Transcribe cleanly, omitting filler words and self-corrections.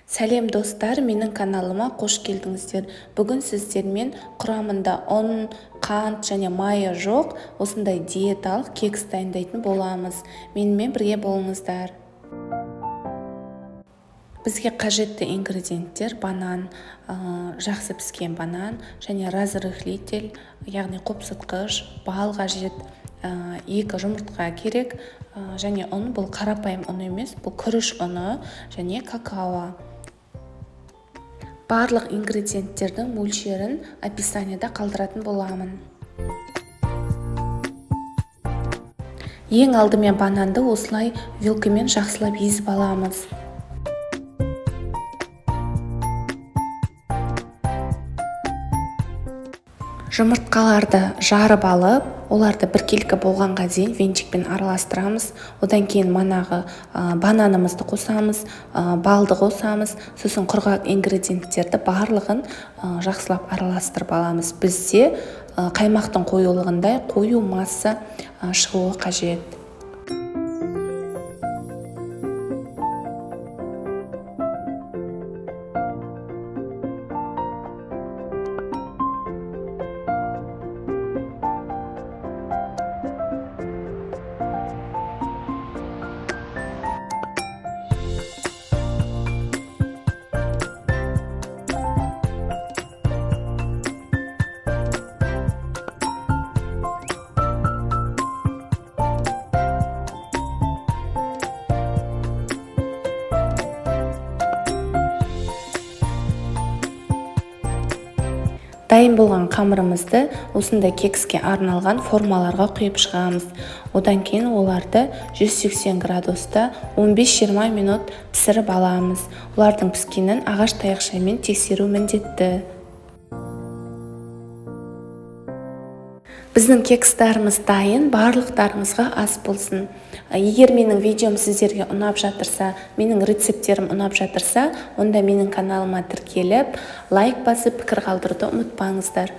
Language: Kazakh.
Сәлем достар, менің каналыма қош келдіңіздер. Бүгін сіздермен құрамында ұн, қант және майы жоқ осындай диеталық кекс дайындайтын боламыз. Менімен бірге болыңыздар. Бізге қажетті ингредиенттер: банан, жақсы піскен банан және разрыхлитель, яғни қопсытқыш, бал қажет, 2 жұмыртқа керек және ұн, бұл қарапайым ұн емес, бұл күріш ұны және какао. Барлық ингредиенттердің мөлшерін описанияда қалдыратын боламын. Ең алдымен бананды осылай вилкамен жақсылап езіп аламыз. Жұмыртқаларды жарып алып, оларды біркелкі болғанға дейін венчикпен араластырамыз. Одан кейін манағы бананымызды қосамыз, балды қосамыз, сосын құрғақ ингредиенттерді барлығын жақсылап араластырып аламыз. Бізде қаймақтың қоюлығындай қою масса шығуы қажет. Дайын болған қамырымызды осындай кекске арналған формаларға құйып шығамыз. Одан кейін оларды 180 градуста 15-20 минут пісіріп аламыз. Олардың піскенін ағаш таяқшамен тексеру міндетті. Біздің кекстарымыз дайын, барлықтарыңызға ас болсын. Егер менің видеом сіздерге ұнап жатырса, менің рецепттерім ұнап жатырса, онда менің каналыма тіркеліп, лайк басып, пікір қалдыруды ұмытпаңыздар.